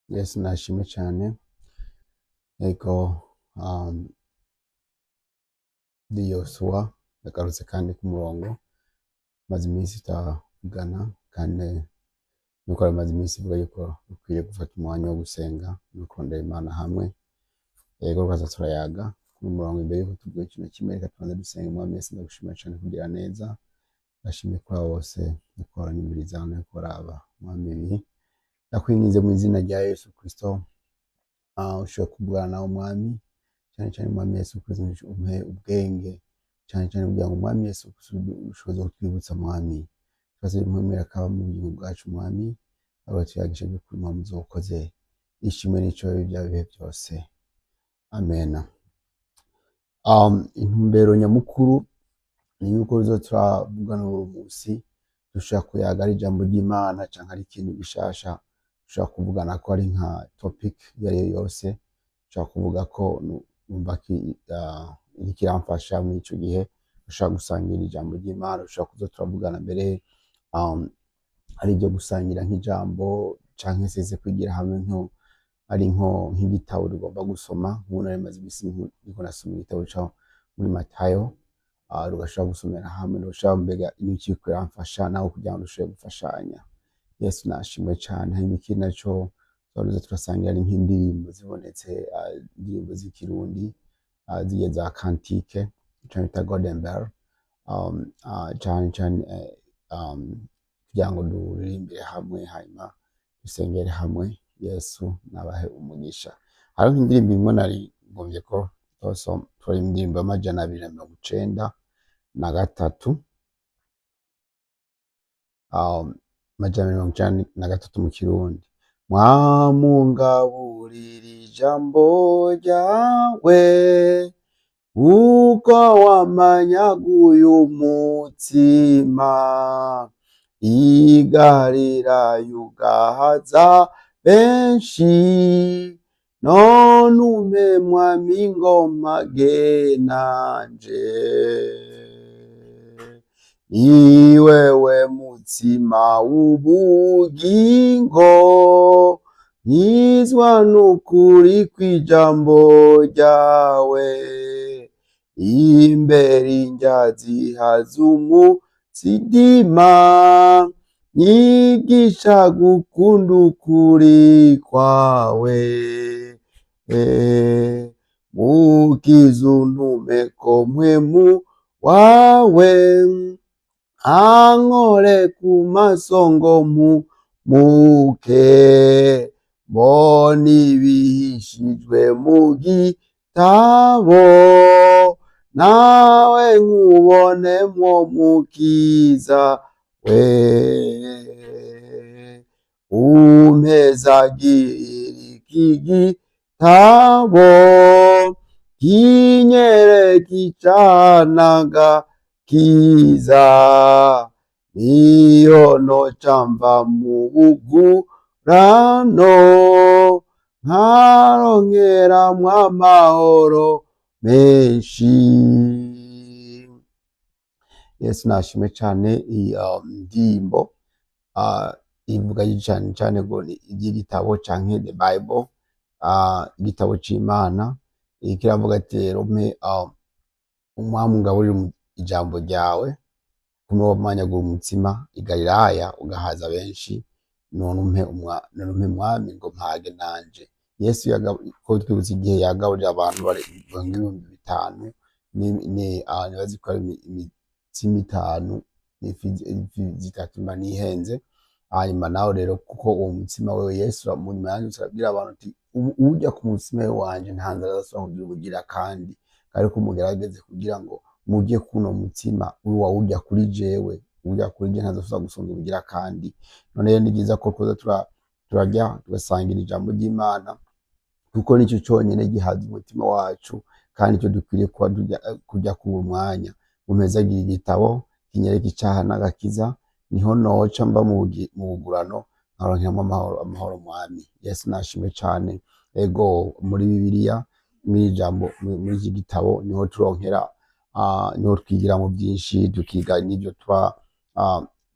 Yesu nashimwe cyane. Ego, ndi Yosuwa, ndagarutse kandi ku murongo. Maze iminsi tutavugana, kandi nuko maze iminsi ivuga yuko dukwiye gufata umwanya wo gusenga no kurondera Imana hamwe. Ego, tukaza turayaga ku murongo. Imbere yuko tuvuga ikintu na kimwe, reka tubanze dusenga. Mwami Yesu, ndagushimira cyane kugira neza. Ndashimye kuri abo bose nuko baranyumviriza no baraba. Mwami, ibi ndakwinginze mu izina rya Yesu Kristo, ushobora kuvugana nawe Mwami, cyane cyane Mwami Yesu Kristo, umpe ubwenge cyane cyane kugira ngo Mwami Yesu Kristo ushoboze kutwibutsa. Mwami, twese mpwemera akaba mu bugingo bwacu. Mwami, abo tuyagisha by'ukuri, Mwami, uzokoze ishimwe n'icyubahiro bya bihe byose. Amen. Intumbero nyamukuru ni yuko tuzo turavugana buri munsi, dushobora kuyaga ari ijambo ry'Imana canke ari ikintu gishasha dushobora kuvugana ko ari nka topic iyo ari yo yose dushobora kuvuga ko numva iriko iramfasha muri ico gihe. Dushobora gusangira ijambo ry'Imana, dushobora kuza turavugana mbere, ari ibyo gusangira nk'ijambo canke se kwigira hamwe nko ari nko nk'igitabo tugomba gusoma. Nk'ubu nari maze iminsi ndiko nasoma igitabo co muri Matayo, tugashobora gusomera hamwe, tugashobora mbega n'iki kiramfasha nawe kugira ngo dushobore gufashanya. Yesu nashimwe cane. Hanyuma ikindi naco tuza turasangira ari nk'indirimbo zibonetse, indirimbo z'ikirundi, zirya za cantique ico bita golden bell, cane cane, kugira ngo duririmbire hamwe, hanyuma dusengere hamwe. Yesu nabahe umugisha. Hariho nk'indirimbo imwe nari ngomvye ko twosoma, tora indirimbo y'293, 293 mu Kirundi. Mwamungaburira ijambo ryawe, uko wamanyaguye umutsima i Galilaya ugahaza benshi, none umpe Mwami ngo mpage nanje. Ni wewe mutsima w'ubugingo, nkizwa n'ukuri kw'ijambo ryawe. Imbere indya zihaza umutsitima, nyigisha gukunda ukuri kwawe. Mukiza untumeko mpwemu wawe, ankore ku maso ngo mpumuke, mbone ibihishijwe mu gitabo, nawe nkubonemwo Mukiza we. Umpezagirire iki gitabo, kinyereka icanaga kiza, niyo noca mva mu bugurano, nkaronkeramwo amahoro menshi. Yesu nashimwe cane. Iyi ndirimbo ivuga cane cane ngo ni ivy'igitabo canke the Bible, igitabo c'Imana. Iriko iravuga ati rero mpe umwami ungaburire ijambo ryawe, kumwe wamanyagura umutsima i Galilaya ugahaza benshi, none umpe Mwami ngo mpage nanje. Yesu ko twibutse igihe yagaburira abantu barenga 5000, nibazi ko ari imitsima itanu n'ifi zitatu mba nihenze. Hanyuma nawe rero, kuko uwo mutsima wewe Yesu mu nyuma yanditse arabwira abantu ati: "Urya ku mutsima wanje nta nzara azosubira kugira ubugira kandi." Ariko mugerageze kugira ngo murye kuno mutsima, uwawurya kuri jewe, urya kuri je ntazosubira gusonza ubugira kandi. None rero ni byiza ko twoza turarya, tugasangira ijambo ry'Imana, kuko nicyo conyene gihaza umutima wacu, kandi nicyo dukwiriye kuba kurya ku mwanya. Umpezagire igitabo kinyereka icaha n'agakiza, niho noca mva mu bugurano nkaronkeramwo amahoro, amahoro Mwami. Yesu nashimwe cane. Ego, muri Bibiliya, muri ijambo, muri iki gitabo niho turonkera, niho twigiramo byinshi, tukiga n'ibyo tuba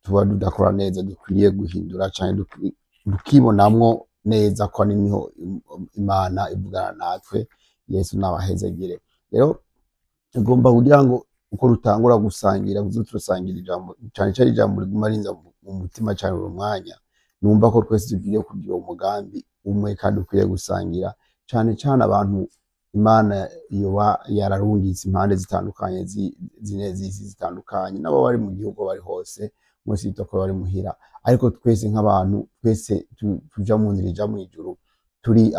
tudakora neza dukwiriye guhindura, canke tukibonamwo. neza ko niho Imana ivugana natwe. Yesu nabahezagire. Rero tugomba kugira ngo uko rutangura gusangira, kuzo turasangira ijambo, cane cane ijambo riguma rinza mu mutima cane buri mwanya. Numva ko twese tugiye kugira umugambi umwe kandi ukwiye gusangira, cane cane abantu Imana yoba yararungitse impande zitandukanye zine z'isi zitandukanye, n'abo bari mu gihugu bari hose, mwese yitwa ko bari muhira. Ariko twese nk'abantu twese tuja mu nzira ija mw'ijuru, turi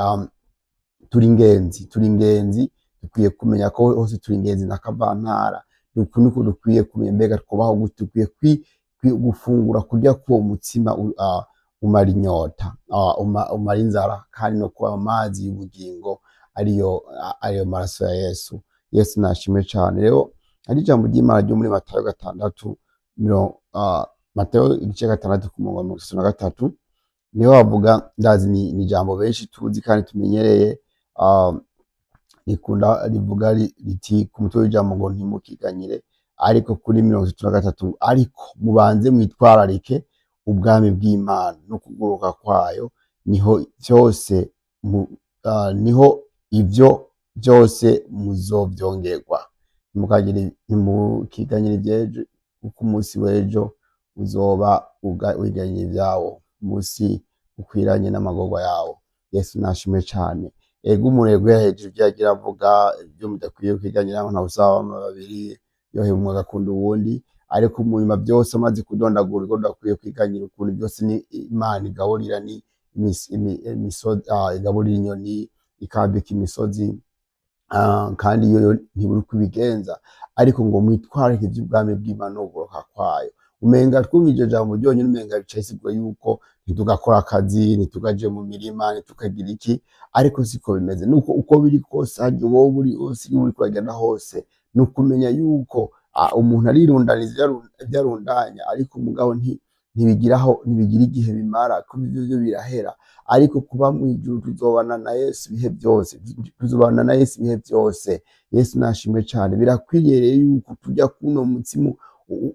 ingenzi, turi ingenzi. Dukwiye kumenya ko hose turi ingenzi na kavantara. Uku niko dukwiye kumenya mbega twubaho gute. Dukwiye gufungura kurya k'uwo mutsima umara inyota, umara inzara, kandi no kuba amazi y'ubugingo ariyo maraso ya Yesu. Yesu nashimwe cane. Rero hari ijambo ry'Imana ryo muri Matayo 6, Matayo igice 6 ku murongo wa 33, niho bavuga. Ndazi ni ijambo benshi tuzi kandi tumenyereye, rikunda rivuga riti ku mutwe w'ijambo ngo ntimukiganyire. Ariko kuri 33: ariko mubanze mwitwararike ubwami bw'Imana no kuguruka kwayo, niho vyose niho ivyo byose muzovyongerwa. Ntimukiganyire ivy'ejo, kuko umunsi w'ejo uzoba wiganyira ivyawo. Umunsi ukwiranye n'amagorwa yawo. Yesu nashimwe cane. Ego, umuntu yego yahejeje ivyo yagira avuga, ibyo mudakwiye kwiganyira, ngo ntawusaba babiri yoheba umwe agakunda uwundi. Ariko mu nyuma byose amaze kudondagura urwo udakwiye kwiganyira, ukuntu byose ni Imana igaburira, ni imisozi, igaburira inyoni, ikambika imisozi, kandi iyo ntibura uko ibigenza. Ariko ngo mwitwararike ivy'ubwami bw'Imana no kugoroka kwayo. Umenga twumva iryo jambo ryonyene, umenga bica bisigura yuko ntitugakora akazi, ntitukaje mu mirima, ntitukagira iki. Ariko siko bimeze. Nuko uko biri kose, harya wowe uri hose, iyo uriko uragenda hose, ni ukumenya yuko umuntu arirundaniza ivyo arundanya, ariko mugabo ntibigiraho, ntibigira igihe bimara, kuko ivyo vyo birahera. Ariko kuba mw'ijuru tuzobana na Yesu ibihe byose, tuzobana na Yesu ibihe byose. Yesu nashimwe cane. Birakwiriye rero yuko tujya kuno mutsima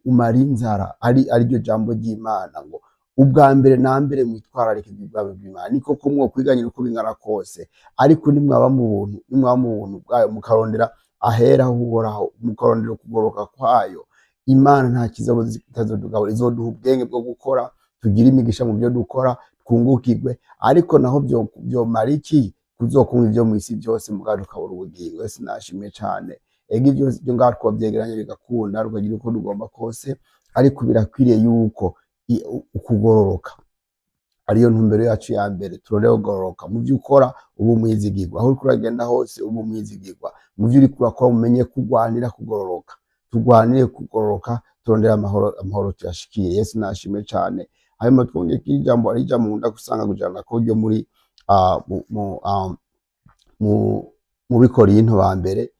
umara inzara, ari ariryo jambo ry'Imana, ngo ubwa mbere na mbere mwitwararike iby'ubwami bw'Imana. Ni koko mwokwiganyira uko bingana kose, ariko nimwaba mu buntu, nimwaba mu buntu bwayo, mukarondera ahera Uhoraho, mukarondera ukugoroka kwayo, Imana nta kizabuza itazodugabura. Izoduha ubwenge bwo gukora, tugire imigisha mu byo dukora, twungukirwe. Ariko naho vyomara iki kuzokunywa ivyo mw'isi byose, mugabo tukabura ubugingo? Yesu nashimwe cane. Ego, ivyo byo ngaho twovyegeranya bigakunda, tukagira uko tugomba kose, ariko birakwiriye yuko ukugororoka ariyo ntumbero yacu ya mbere. Turondere kugororoka mu byo ukora, uba umwizigirwa. Aho uriko uragenda hose, uba umwizigirwa mu byo uriko urakora. Umenye kurwanira kugororoka, turwanire kugororoka, turondere amahoro, amahoro tuyashikiye. Yesu nashimwe cane. Hanyuma twongeye ko ijambo ari ijambo nkunda gusanga kujana ko ryo muri mu Bikorinto ba mbere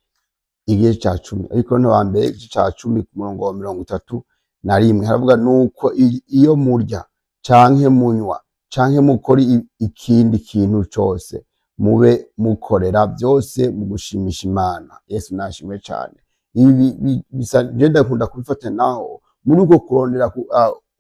igice ca 10. Abikorinto ba mbere igice ca 10 ku murongo wa 31, haravuga nuko iyo murya canke munywa canke mukora ikindi kintu cose, mube mukorera byose mu gushimisha Imana. Yesu nashimwe cane. Ibi bisa je ndakunda kubifata naho muri uko kurondera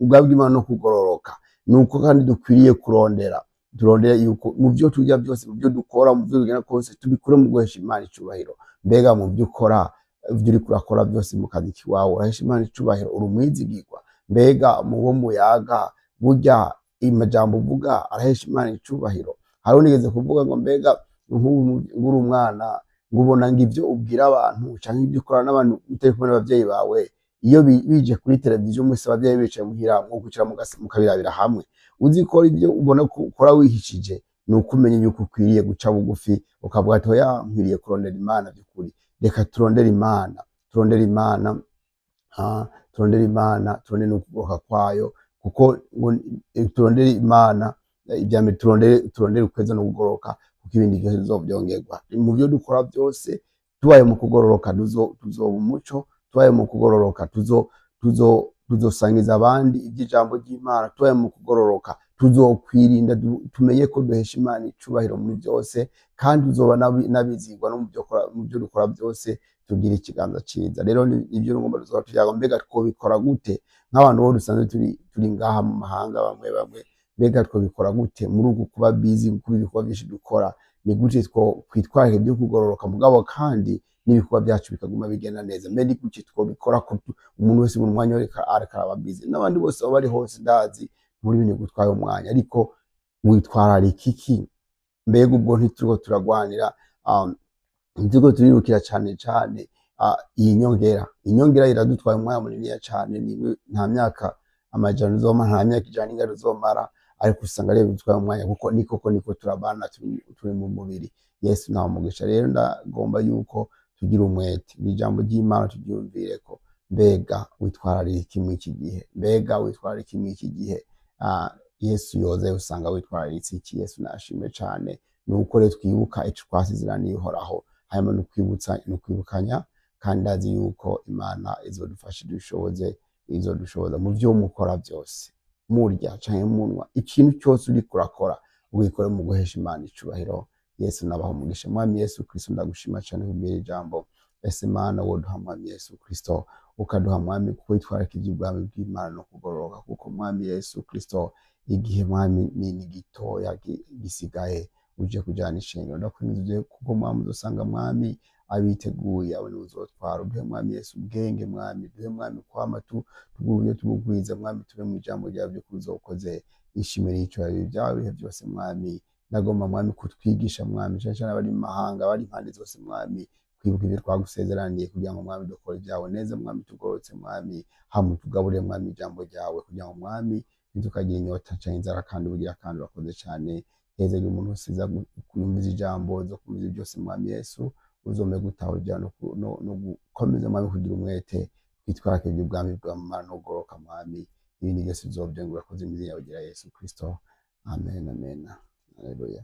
ubwami bw'Imana no kugororoka. Nuko kandi dukwiriye kurondera, turondera yuko mu byo turya byose, mu byo dukora, mu byo tugenda kose, tubikore mu guhesha Imana icubahiro. Mbega mu byo ukora, ibyo uriko urakora byose mu kazi kiwawe, urahesha Imana icubahiro? Uri umwizigirwa? Mbega mu bo muyaga, burya amajambo uvuga arahesha Imana icubahiro? Hariho nigeze kuvuga ngo mbega nk'ubu uri umwana, ngo ubona ngo ibyo ubwira abantu canke ibyo ukora n'abantu utari kumwe n'abavyeyi bawe, iyo bije kuri televiziyo mwese abavyeyi bicaye muhira, mwokwicara mukabirabira hamwe, uzi ko ibyo ubona ko ukora wihishije? Ni uko umenya yuko ukwiriye guca bugufi, ukavuga ati: oya, nkwiriye kurondera Imana by'ukuri. Reka turondere Imana, turondere Imana, turondere Imana, turondere n'ukugoroka kwayo. Kuko ngo turondere Imana, ibya mbere turondere ukweza no kugororoka, kuko ibindi byose bizovyongerwa. Mu byo dukora byose, tubaye mu kugororoka, tuzoba umuco. Tubaye mu kugororoka, tuzosangiza abandi iby'ijambo ry'Imana. Tubaye mu kugororoka, tuzokwirinda, tumenye ko duhesha Imana icubahiro muri byose, kandi tuzoba n'abizigwa no mu byo dukora byose, tugira ikiganza ciza. Rero nivyo ngomba tuzoba tuyaga. Mbega twobikora gute nk'abantu bo dusanzwe turi ngaha mu mahanga, bamwe bamwe? Mbega twabikora gute muri uku kuba busy, kuba ibikorwa byinshi dukora? Ni gute two kwitwararika ibyo kugororoka, mugabo kandi n'ibikorwa byacu bikaguma bigenda neza? Mbe ni gute twobikora ko umuntu wese mu mwanya we ariko araba busy, n'abandi bose baba bari hose? Ndazi muri ibintu gutwaye umwanya, ariko witwararika iki? Mbega ubwo ntituriko turagwanira, ntituriko turirukira cane cane iyi nyongera? Inyongera iradutwaye umwanya muniniya cane. Nta myaka 100 uzomara, nta myaka 100 ingana uzomara, ariko usanga ariyo bidutwaye umwanya, kuko ni koko niko turabana, turi mu mubiri. Yesu nawe umugisha. Rero ndagomba yuko tugira umwete, iri jambo ry'Imana turyumvireko. Mbega witwararika iki muri iki gihe? Mbega witwararika iki muri iki gihe? Yesu yoza usanga witwararitse iki? Yesu nashimwe cane. Nuko rero twibuka ico twasezeraniye Uhoraho, hanyuma nukwibutsa, nukwibukanya. Kandi ndazi yuko Imana izodufasha, idushoboze, izodushoboza mu vyo mukora byose, murya canke munwa, ikintu cyose uriko urakora ugikore mu guhesha Imana icubahiro. Yesu nabaho umugisha. Mwami Yesu Kristo, ndagushima cane kubwira ijambo. Ese Mana, woduha, Mwami Yesu Kristo, ukaduha, Mwami, kwitwararika iby'ubwami bw'Imana no kugororoka, kuko, Mwami Yesu Kristo, igihe, Mwami, ni gitoya gisigaye uje kujana ishengero. Ndakwinginze, kuko, Mwami, uzosanga, Mwami, abiteguye abo nibo uzotwara. Uduhe, Mwami Yesu, ubwenge, Mwami, duhe, Mwami, kwama tuguye tugugwiza, Mwami, tube mu ijambo ryawe by'ukuri uzokoze ishimwe n'icubahiro ibyawe ibihe byose. Mwami, ndagomba, Mwami, kutwigisha, Mwami, cane cane abari mu mahanga, abari impande zose, Mwami, kwibuka ibyo twagusezeraniye, kugira ngo, Mwami, dukore ibyawe neza, Mwami, tugororotse, Mwami, hamwe tugaburire, Mwami, ijambo ryawe, kugira ngo, Mwami, ntitukagira inyota canke inzara. Kandi ubugira kandi urakoze cane. Hezega umuntu wese aza kuyumviza ijambo zo kumviza byose, Mwami Yesu, uzome gutahura ibyawe no gukomeza, Mwami, kugira umwete kwitwararika iby'ubwami bw'Imana no kugororoka, Mwami. Ibindi byose uzovyongera. Urakoze mu izina rya Yesu Kristo, amen, amen, haleluya.